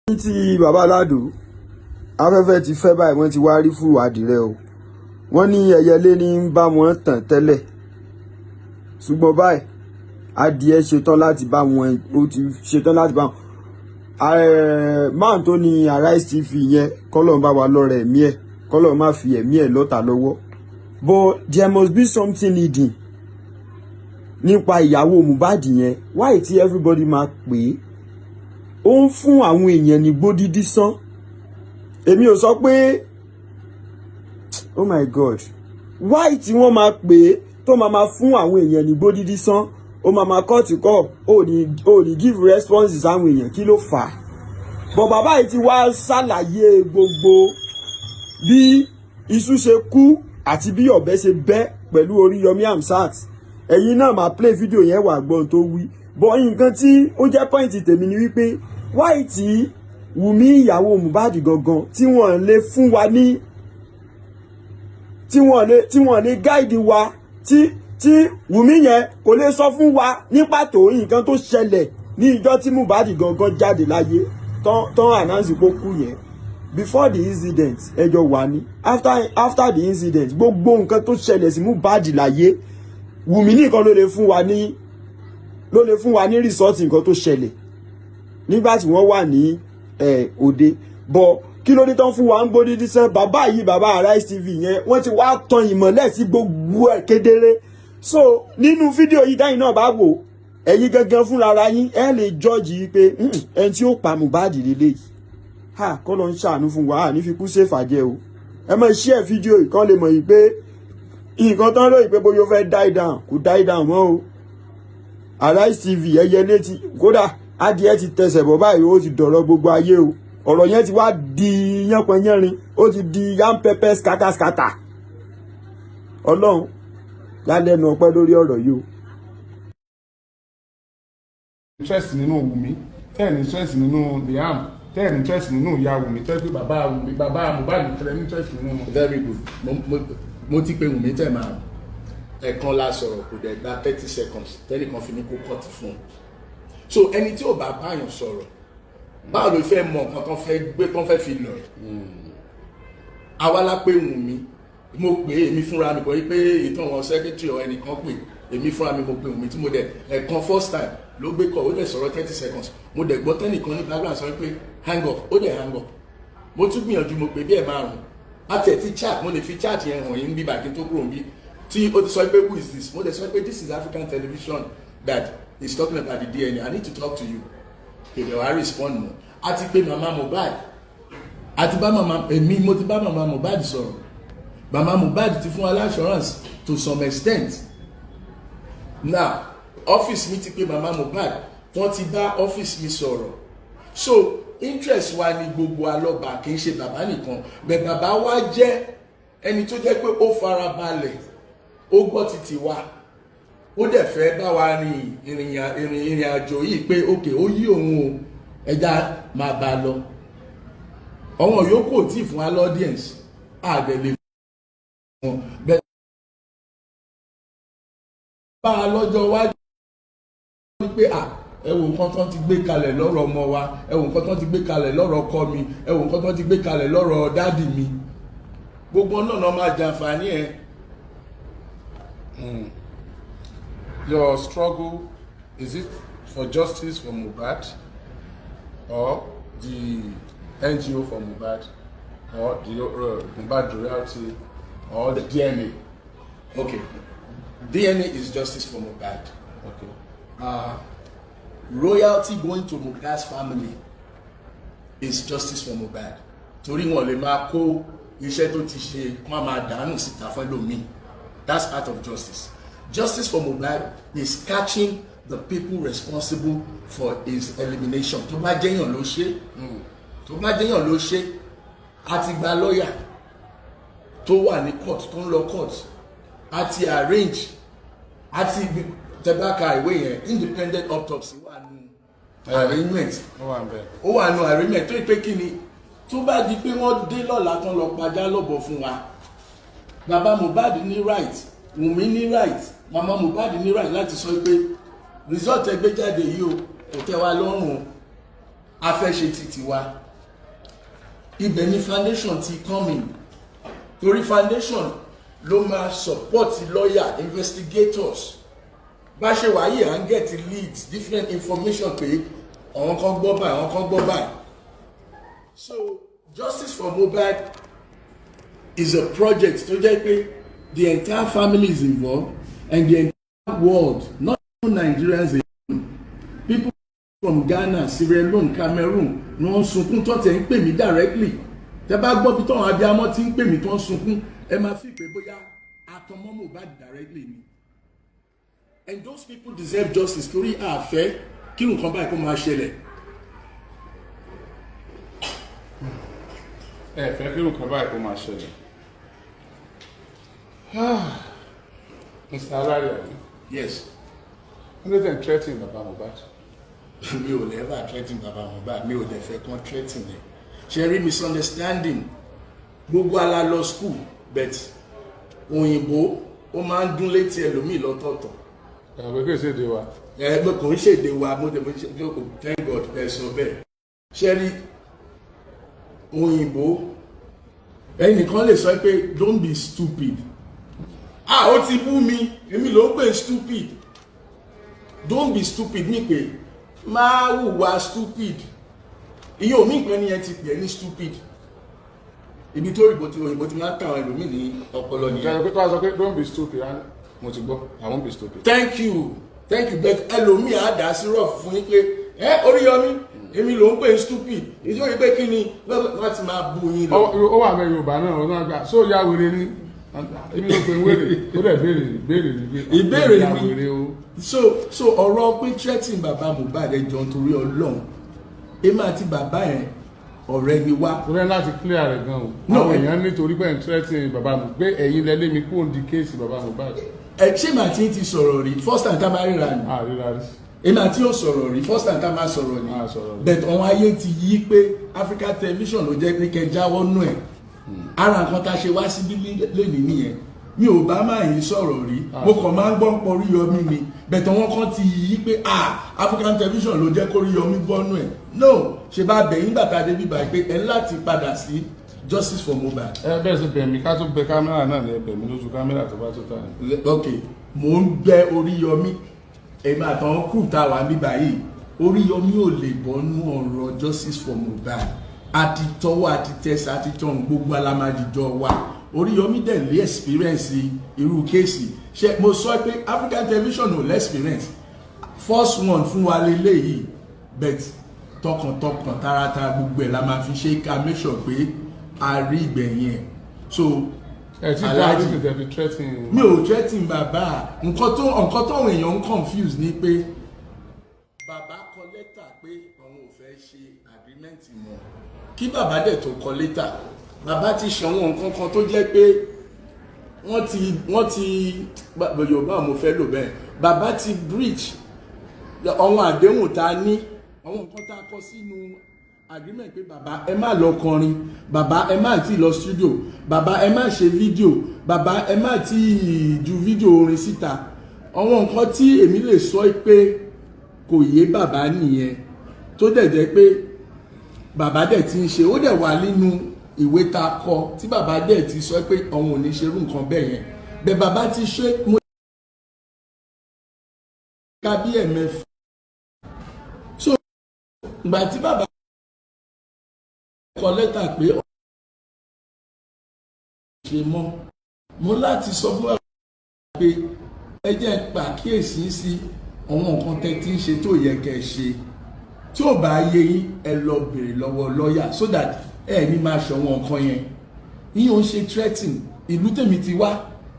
Ní ti bàbá Aládò, afẹ́fẹ́ ti fẹ́ báyìí, wọ́n ti wá rí fùrọ̀ adìrẹ o. Wọ́n ní ẹyẹlé ní ń bá wọn tàn tẹ́lẹ̀, ṣùgbọ́n báyìí adìẹ ṣetán láti bá wọn, ó ti ṣetán láti bá wọn. Máà tó ní Arise TV yẹn, kọ́lọ́n bá wa lọ́rẹ̀ ẹ̀mí ẹ̀, kọ́lọ́n má fi ẹ̀mí ẹ̀ lọ́ta lọ́wọ́. But there must be something hidden nípa ìyàwó Mohbad yẹn. Why tí everybody máa pè é, ó ń fún àwọn èèyàn ní gbódídí sán? Èmi ò sọ pé, oh my God, why tí wọ́n máa pè é, tó máa fún àwọn èèyàn ní gbódídí sán, ó máa cut call, ó ní give responses àwọn èèyàn? Kí ló fà á? Bọ̀ bàbá yìí ti wá ṣàlàyé gbogbo bí iṣu ṣe kú àti bí ọ̀bẹ ṣe bẹ́ pẹ̀lú Oríyọmí Hamzat. Ẹ̀yin náà máa play video yẹn, wà gbọ́n tó wí. Bọ̀ nǹkan tí ó jẹ́ point tèmi ni wípé, why tí Wùmí, ìyàwó Mohbad gangan, tí wọ́n lè fún wa ní, tí wọ́n lè guide wa, tí Wùmí yẹn kò lè sọ fún wa ní pàtó nǹkan tó ṣẹlẹ̀ ní ìjọ́ tí Mohbad gangan jáde láyé, tán announce pé ó kú yẹn? Before the incident, ẹjọ́ wà ní after the incident, gbogbo nǹkan tó ṣẹlẹ̀ sí Mohbad láyé, Wùmí nìkan ló lè fún wa ní result nǹkan tó ṣẹlẹ̀ nígbà tí wọ́n wà ní òde. Bọ̀ kí ló dé tán fún wa ń gbódí dísẹ́? Bàbá yìí, bàbá Arise TV yẹn, wọ́n ti wá tan ìmọ́lẹ̀ sí gbogbo ẹ̀ kedere. So nínú fídíò yìí, dáhìn náà bá wò, ẹ̀yin gangan fúnra yín, ẹ lè judge yìí pé ẹni tí ó pa Mohbad lélẹ́yìí ha. Kọ́ ló ń ṣàánú fún wa, ní fi kú ṣèfàjẹ́ o. Ẹ máa share fídíò yìí kán lè mọ̀ yìí pé nǹkan tán lóyìn pé bóyá ó fẹ́ die down, kò die down mọ́ o. Arise TV, ẹyẹ létí, kódà adìẹ ti tẹsẹ̀ bọ̀ báyìí, ó ti dọ̀rọ̀ gbogbo ayé o. Ọ̀rọ̀ yẹn ti wá di yánpọnyánrin, ó ti di yam pepper scatter scatter. Ọlọ́run lálẹ́nu ọpẹ́ lórí ọ̀rọ̀ yìí o. Interest nínú Wùmí, tẹ́ẹ̀ ní interest nínú Liam, tẹ́ẹ̀ ní interest nínú ìyá Wùmí, tẹ́ẹ̀ pé bàbá Wùmí, bàbá Mohbad tẹ́ẹ̀ ní interest nínú wọn. Very good. Mo ti pe Wùmí tẹ̀ máa ẹ̀kan la sọ̀rọ̀, kò dẹ̀ gba 30 seconds tẹ́nìkan fi ní kó cut fún un. So ẹni tí ò bá báyàn sọ̀rọ̀, báwo ló fẹ́ mọ nǹkan tó fẹ́ gbé, tó fẹ́ fi lọ ẹ̀? Àwa la pé Wùmí. Mo pè é, èmi fúnra mi, kò yí pé ìtàn wọn secretary or ẹnìkan pè. Èmi fúnra mi, mo pè Wùmí, tí mo dẹ̀ ẹ̀kan first time ló gbé kọ̀, ó dẹ̀ sọ̀rọ̀ 30 seconds. Mo dẹ̀ gbọ́ tẹ́nìkan ní background sọ pé "Hang up." Ó dẹ̀ hang up. Mo tún gbìyànjú, mo pè bí ẹ̀ márùn àti ẹ̀ tí chat. Mo lè fi chat yẹn hàn yín bíbà kí n tó kúrò níbí, tí ó ti sọ pé, "Who is this?" Mo dẹ̀ sọ pé, "This is African Television that is talking about the DNA. I need to talk to you." Kèdè wàá respond mọ́. A ti pé mama Mohbad, àti bá mama, èmi mo ti bá mama Mohbad sọ̀rọ̀. Mama Mohbad ti fún wa assurance to some extent. Now ọ́fíìsì mi ti pé mama Mohbad, wọ́n ti bá ọ́fíìsì mi sọ̀rọ̀. So interest wa ni gbogbo alọ́ba, kì í ṣe bàbá nìkan. Bẹ́ẹ̀ bàbá wa jẹ́ ẹni tó jẹ́ pé ó farabalẹ̀, ó gbọ́ títí wa, ó dẹ̀ fẹ́ bá wa rin ìrìn àjò yìí pé ok, ó yí òun o, ẹja máa bá a lọ. Àwọn yòókù ò tí ì fún wa audience, àdẹ̀ lè fún wọn bẹ́ẹ̀ bá a lọ́jọ́ iwájú ní pé à, ẹ wo nǹkan tó ti gbé kalẹ̀ lọ́rọ̀ ọmọ wa, ẹ wo nǹkan tó ti gbé kalẹ̀ lọ́rọ̀ ọkọ mi, ẹ wo nǹkan tó ti gbé kalẹ̀ lọ́rọ̀ daddy mi. Gbogbo náà máa jàǹfààní ẹ̀. Your struggle, is it for justice for Mohbad or the NGO for Mohbad or the Mohbad royalty or the DNA? Okay, DNA is justice for Mohbad. Royalty going to Mohbad's family is justice for Mohbad, torí wọn lè máa kó iṣẹ́ tó ti ṣe kó máa dànù síta fún ẹlòmíì. That's part of justice. Justice for Mohbad is catching the people responsible for his elimination. Tó bá jẹ́yàn ló ṣe, tó bá jẹ́yàn ló ṣe, a ti gba lọ́ọ̀yà tó wà ní court, tó ń lọ court, a ti arrange, a ti tẹ́bákà ìwé yẹn. Independent autopsy wà nù arrangement. Ó wà ń bẹ̀. Ó wà nù arrangement tó yẹ pé kí ni, tó bá di pé wọ́n dé lọ́la tán lọ pajá lọ́bọ̀ fún wa, bàbá Mohbad ní right, Wùnmí ní right, màmá Mohbad ní right láti sọ pé result ẹ gbé jáde yìí o, kò tẹ́ wa lọ́rùn o. A fẹ́ ṣe títí wa. Ibẹ̀ ni foundation ti come in, torí foundation ló máa support lawyer, investigators. Bá ṣe wáyé, à ń get leads, different information, pé àwọn kan gbọ́ báyìí, àwọn kan gbọ́ báyìí. So Justice for Mohbad is a project tó jẹ́ pé the entire family is involved and the entire world, not even Nigerians alone. People from Ghana, Sierra Leone, Cameroon ni wọ́n ń sunkún tó tẹ̀ ń pè mí directly. Tẹ́ bá gbọ́ bí tọ́wọ́n abiyamọ ti ń pè mí tó ń sunkún, ẹ máa fi pé bóyá àtọmọ́ Mohbad directly ni. And those people deserve justice, torí àfẹ́ kí nǹkan báyìí kó máa ṣẹlẹ̀. Ẹ fẹ́ kí nǹkan báyìí kó máa ṣẹlẹ̀. Mr. Alari, àbí? Yes. Wọ́n lè tẹ̀ ń threatening bàbá Mohbad. Mi ò lè ever threaten bàbá Mohbad. Mi ò dẹ̀ fẹ́ kán threaten ẹ̀. Ṣe rí, misunderstanding, gbogbo ala lọ school, but òyìnbó ó máa ń dún létí ẹlòmíì lọ́tọ̀ọ̀tọ̀. Àwọn kí èsì èdè wa. Ẹgbẹ́ kò ń ṣèdè wa. Mo dẹ̀ mo ṣe, thank God ẹ sọ bẹ́ẹ̀. Ṣe rí, òyìnbó, ẹnìkan lè sọ pé, "Don't be stupid." Ah, ó ti bú mi, èmi ló ń pè stupid. "Don't be stupid" ní pé máa hùwà stupid. Iye omi ìpẹ́ nìyẹn ti pè é ní stupid. Ibi tó òyìnbó tí òyìnbó ti máa ń tàwọn ẹlòmíì ní ọpọlọ nìyẹn. Ìjọba pé tó wá sọ pé, "Don't be stupid," á ní, "Mo ti gbọ́, I won't be stupid." Thank you, thank you. But ẹlòmíì á dá sí rough fún yín pé ẹ Oríyọmí, èmi ló ń pè ní stupid, ìjọ yìí pé kí ni wọ́n ti máa bú yín lọ. Ó wà bẹ́ẹ̀, Yorùbá náà ó náà gbà só ya wèrè ni, èmi ló pe wèrè, ó dẹ̀ béèrè béèrè ni pé Ìbéèrè ya ni. wèrè o. So ọ̀rọ̀ pé threatening bàbá Mohbad, ẹ jọ̀ọ́, nítorí Ọlọ́run, èmi àti bàbá yẹn, ọ̀rẹ́ ni wá. Torí ẹ láti clear rẹ̀ gan o. No, àwọn èèyàn nítorí pé ń threatening bàbá Mohbad, pé ẹ̀yin lẹ lé mi kúrò ní case bàbá Mohbad. Ẹ ṣé màá ti ti sọ̀rọ̀ rí? First time tá a máa ríra ni. Àríra rí. Èmi àti yóò sọ̀rọ̀ rí, first time tá a máa sọ̀rọ̀ ni. A sọ̀rọ̀ rí. But àwọn ayé ti yí pé Africa Television ló jẹ́ pé kẹ́ jáwọ́ nú ẹ̀. Ara nǹkan tá a ṣe wá síbí lénìí nìyẹn. Mi ò bá máa yín sọ̀rọ̀ rí, mo kàn máa ń gbọ́ pọ̀ Oríyọmí ni, but àwọn kan ti yí pé, ah, African Television ló jẹ́ kó Oríyọmí gbọ́nú ẹ̀. No, ṣe bá bẹ̀yìn gbàtà débi báyìí pé ẹ ní láti padà sí Justice for Mohbad. Ẹ bẹ́ẹ̀ sì bẹ̀ mí, ká tó bẹ kámẹ́rà náà ni, ẹ bẹ̀ mí lójú kámẹ́rà tó bá tó tà ní. Ok, mò ń bẹ Oríyọmí, èmi àtàwọn kù tá a wà níbà yìí. Oríyọmí ò lè bọ́nú ọ̀rọ̀ Justice for Mohbad. Àti tọwọ́ àti tẹsẹ̀ àti tọ̀hún, gbogbo alámájíjọ wa. Oríyọmí dẹ̀ lé experience irú case. Ṣe mo sọ pé African Television ò lé experience? First one fún wa leléyìí, but tọkàntọkàn, taratara, gbogbo ẹ̀ la máa fi ṣe ká make sure pé a rí ìgbẹ̀yìn ẹ̀. So Ẹ ti dá Alhaji. orí tẹ̀ fi threatening. Mi ò threaten bàbá. Nǹkan tó àwọn èèyàn ń confuse ni pé bàbá kọ lẹ́tà pé àwọn ò fẹ́ ṣe agreement mọ́. Kí bàbá dẹ̀ tó kọ lẹ́tà, bàbá ti ṣàwọn nǹkan kan tó jẹ́ pé wọ́n ti Yorùbá mo fẹ́ lò bẹ́ẹ̀, bàbá ti breach àwọn àdéhùn tá a ní, àwọn nǹkan tá a kọ sínú agreement pé bàbá, ẹ má lọ kọrin, bàbá, ẹ má tí lọ studio, bàbá, ẹ má ṣe fídíò, bàbá, ẹ má tí ju fídíò orin síta. Àwọn nǹkan tí èmi lè sọ pé kò yé bàbá nìyẹn, tó dẹ̀ jẹ́ pé bàbá dẹ̀ ti ń ṣe, ó dẹ̀ wà nínú ìwé tá a kọ tí bàbá dẹ̀ ti sọ pé òun ò ní ṣerú nǹkan bẹ́ẹ̀ yẹn. Bẹ́ẹ̀ bàbá ti ṣe, mo ká bí ẹ̀mẹ́fà. So ìgbà tí bàbá kọ lẹ́tà pé ṣe mọ́, mo láti sọ fún bàbá pé ẹ jẹ́ pàkíyèsí sí àwọn nǹkan tẹ́ ti ń ṣe tó yẹ kẹ́ ẹ ṣe. Tí ò bá yé yín, ẹ lọ bèrè lọ́wọ́ lọ́ọ̀yà so that ẹ ní máa ṣọwọ́n nǹkan yẹn. Yín ò ń ṣe threatening. Ìlú tèmi ti wá,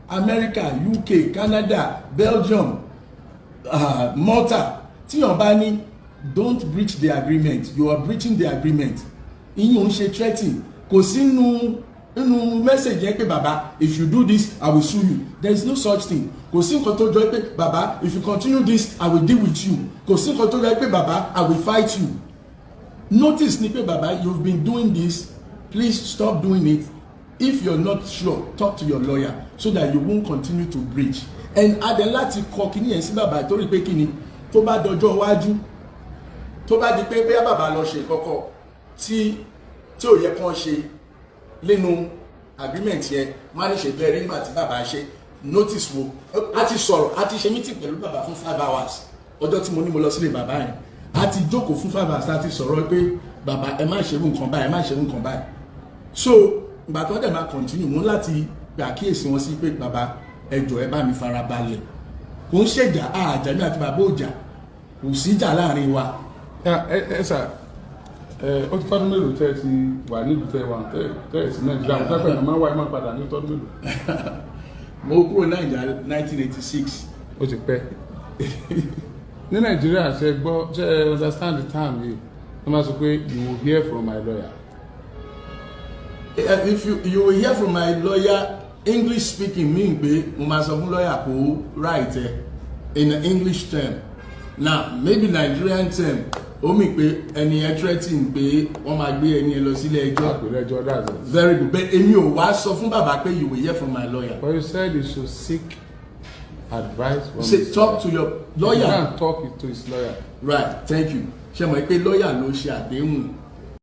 America, UK, Canada, Belgium, Malta, tíyàn bá ní, "Don't breach the agreement, you are breaching the agreement," ìyẹn ò ń ṣe threatening. Kò sínú nínú message yẹn pé, "Baba, if you do this, I will sue you." There is no such thing. Kò sí nǹkan tó jọ pé, "Baba, if you continue this, I will deal with you." Kò sí nǹkan tó jọ pé, "Baba, I will fight you." Notice ni pé, "Baba, you've been doing this, please stop doing it. If you're not sure, talk to your lawyer so that you won't continue to breach." And adẹ láti kọ kíní yẹn sí bàbá, torí pé kíni, tó bá dọjọ́ iwájú. Tó bá di pé bóyá bàbá lọ ṣe kọ́kọ́ tí ò yẹ kán ṣe nínú agreement yẹn, wọ́n á ní ṣe bẹ́ẹ̀ nígbà tí bàbá ṣe notice wo. A ti sọ̀rọ̀, a ti ṣe meeting pẹ̀lú bàbá fún 5 hours. Ọjọ́ tí mo ní mo lọ sílé bàbá yẹn, a ti jókòó fún 5 hours, a ti sọ̀rọ̀ pé, "Bàbá, ẹ má ṣe irú nǹkan báyìí, ẹ má ṣe irú nǹkan báyìí." So ìgbà tó dẹ̀ máa continue, mo ní láti gbà kíyèsí wọn sí pé, "Bàbá, ẹ jọ̀ọ́, ẹ bá mi fara balẹ̀." Kò ń ṣèjà, àjàmí àti bàbá òjà, kò síjà láàrin wa. Ẹ sà, ẹ ó ti tọ́dún mélòó tẹ́ ẹ ti wà nílùú tẹ́ ẹ wà, tẹ́ ẹ sí Nàìjíríà? Mo fẹ́ pẹ̀lú máa ń wá, ẹ máa padà ní tọ́dún mélòó? Mo kúrò Nàìjíríà 1986. Ó ti pẹ́ ní Nàìjíríà. Ṣe gbọ́, ṣe ẹ understand the term yìí wọ́n máa sọ pé, "You will hear from my lawyer"? If you will hear from my lawyer, English speaking mean pé mo máa sọ fún lawyer kó write ẹ in an English term. Now, maybe Nigerian term, ó mean pé ẹni yẹn threatening pé wọ́n máa gbé ẹni yẹn lọ sílé ẹjọ́. Àpèrè ẹjọ́, that's it. Very good, but èmi ò wá sọ fún bàbá pé, "You will hear from my lawyer." But you said you should seek advice from Say his talk to your lawyer. lawyer. Go and talk to his lawyer. Right, thank you. Ṣe mọ̀ pé lawyer ló ṣe àdéhùn?